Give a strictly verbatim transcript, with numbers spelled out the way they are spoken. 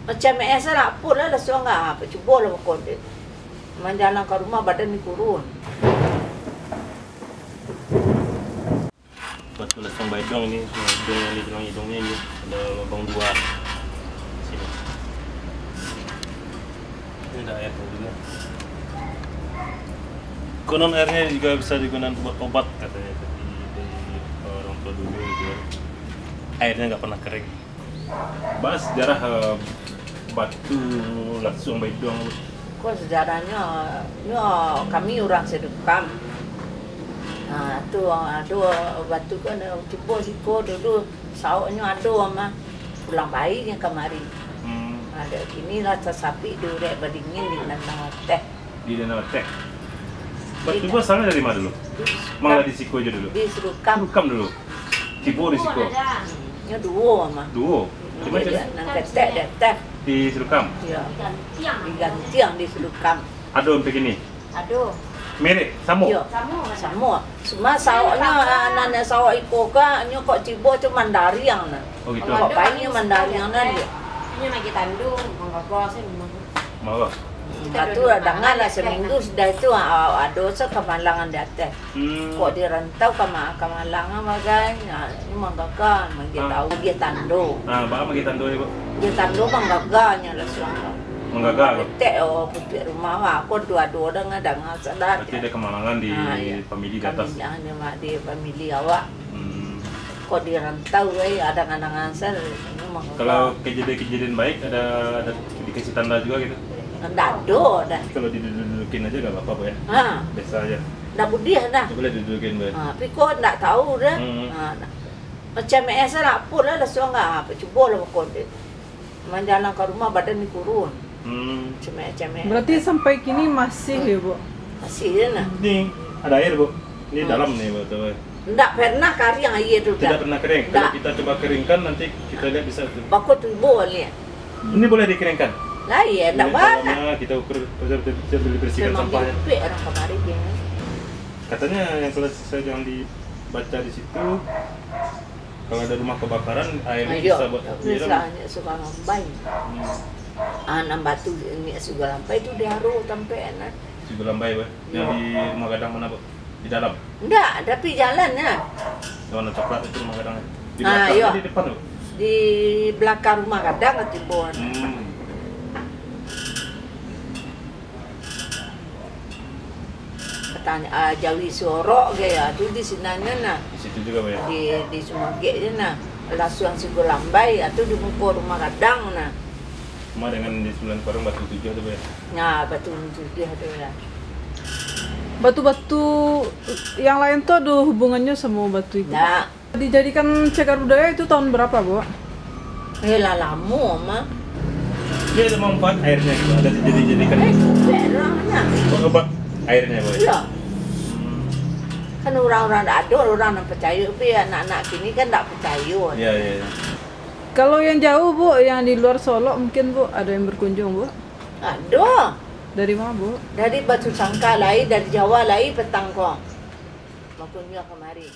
Macam es lah, apo lah, lasuang lah. Apa cubo lah bakon deh. Manjalan ka rumah, badan ni kurun. Batu lasuang baidong ini, hidung yang dibilang hidungnya ini, ada lubang dua. Sini. Ini ada air juga. Konon airnya juga bisa digunakan buat obat katanya dari, dari orang tua dulu gitu kan. Airnya nggak pernah kering. Baa sejarah, eh, batu lasuang baidong tu. Ko sejarahnyo, nyo kami urang Sidukam. Ha, tu ado batu ko, ado tibo siko dulu, sauknyo ado mah. Pulang pai nyo kamari. Hmm. Ado kini lah tasapik di urek badingin di nan ateh. Di Danau Atek. Batu tu asalnyo dari ma dulu? Manglah di siko jo dulu? Di Sidukam. Sidukam dulu. Tibo di siko. Nyo duo mah. Duo? Cuma Iyo, cuma nan ketek di ateh. Di Sidukam? Iyo. Digantiang di Sidukam. Ado sampai kini? Ado. Mirip? Samo? Iyo. Samo. Samo. Cuma sauknyo, ah, nan sauk iko ka, nyo kok tibo tu mandariang nah. Oh, gitu. Kok pai nyo mandariang nah, yo. Inyo lagi tandu, manggaga sih memang. Manggaga. Batu lah, danga lah saminggu sudah itu, ah, ado sa kamalangan di ateh. Hmm. Kok di rantau ka ma-, kamalangan bagai, ah, ini manggaga, magiah Ah. tahu, magiah tando. Ah, baa magiah tando ni, Bu? Magiah tando manggaga nyo lah suang. Manggaga, Bu? Ketek, oh, pucuak rumah awak, ko duo-duo danga-danga sadar. Berarti ada kemalangan di Ah, iya. famili di atas. Kami, ah, di ma-, di famili awak. Hmm. Kok di rantau, eh, ada kadang-kadang sal, memang Kalau kejadian-kejadian baik, ada, ada dikasih tanda juga gitu? Ndak ado dah. Kalau didudukin aja nggak apa-apa, Bu, ya? Ha. Biasa aja. Ndak budiah dah. Boleh didudukin, Bu, ya? Ha, tapi kok ndak tahu dah. Hmm. Ha, dah. Macam es lah, apo lah, lasuang lah, apa cubo lah bakon deh. Manjalan ka rumah, badan ni kurun. Hmm. Cemek-cemek. Berarti sampai kini masih ya, Bu? Masih ya, nah. Ni ada air, Bu. Ini Hmm. dalam nih, Bu, tuh, Bu. Ndak pernah kering air tu, Tidak dah. pernah kering. Kalau Ndak. kita coba keringkan, nanti kita lihat bisa tuh. Bako tibo lihat. Ini boleh dikeringkan? Lah, iya, ndak Ini bana. dalamnya kita ukur, kita, kita, kita boleh bersihkan Memang sampahnya. diupik orang kamari dia. Katanya yang kalau sesuai yang dibaca di situ, Kalau ada rumah kebakaran, air ni Ayo, bisa buat api bisa dalam. Anak Sugalambai. Hmm. Ah, nan batu ni Sugalambai tu diaro tampek nah. Sugalambai, Bah? Yang Iya. di rumah gadang mana, Bu? Di dalam? Ndak, tapi jalan nah. Yang warna coklat itu rumah gadang, ya? Di Ah, belakang iya. atau di depan, Bu? Di belakang rumah gadang tibo nah. Hmm. Katanya, ah, jawi sorok ge, ah, tu di sinan nyo nah. Di situ juga, Bah, ya? Di, di Sumagek je nah. Lasuang Sugalambai, ah, tu di muko rumah gadang nah. Sama dengan di Sembilan Parung Batu Tujuh tu, Bah, ya? Nah, Batu Tujuh tu lah. Batu-batu yang lain tu ada hubungannya sama batu itu? Ndak. Dijadikan cagar budaya itu tahun berapa, Bu? Eh, lah lamo mah. Dia ada manfaat airnya gitu, ada dijadi-jadikan Eh, kubek lah nah. buat obat airnya, Bu? Iya. Hmm. Kan orang-orang ndak ada, orang nan percaya, tapi anak-anak kini kan ndak percaya. Iya, iya, iya. Kalau yang jauh, Bu, yang di luar Solok mungkin, Bu, ada yang berkunjung, Bu? Ada. Dari mana, Bu? Dari Batu Sangka lai, dari Jawa lai petang ko. Bakunjung kamari.